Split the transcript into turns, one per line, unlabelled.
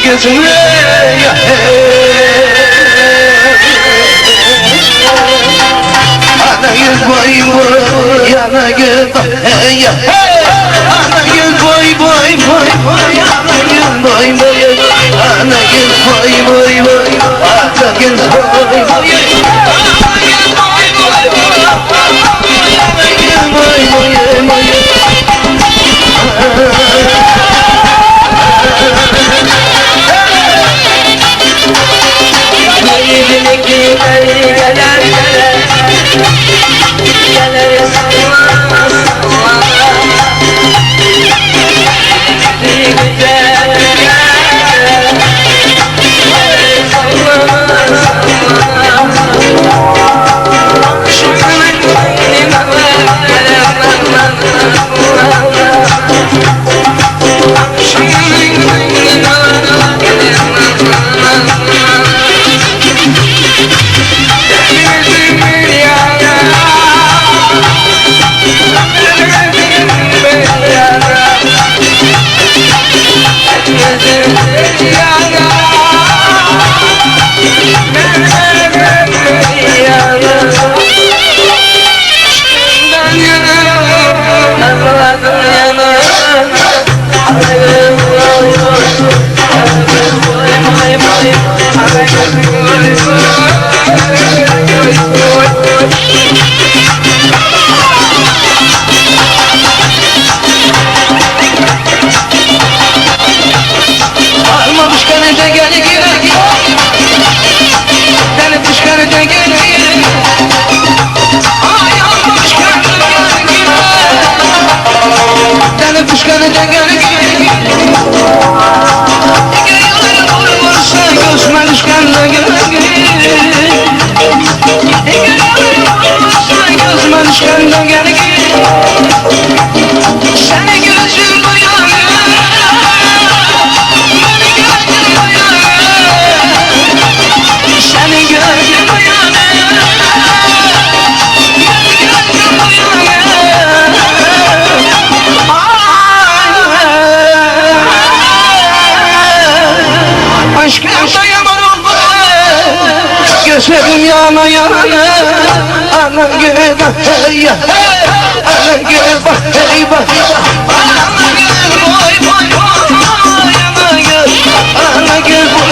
gözüme Ana göz boy boy Ana göz hey Ana göz boy boy boy boy Ana göz boy boy Ana göz boy boy boy Ana göz boy boy Ana göz boy boy boy Ana göz boy boy boy. Alma düşkene de gel gel. Deli düşkene de gel gel. Ay alma düşkene de gel gel. Deli düşkene de gel gel. Eğer varsa gözüme düşkene de gel gel. Eğer varsa gözüme düşkene de gel gel. Seni gözüm doyar. Beni gözüm doyar. Seni gözüm doyar. Beni gözüm doyar. Ay, Aşkım dayanamam. Gözlerim yana yana. Ana gel hey Ana gel bak hey bak. Ana gel boy boy boy. Ana gel. Ana gel boy.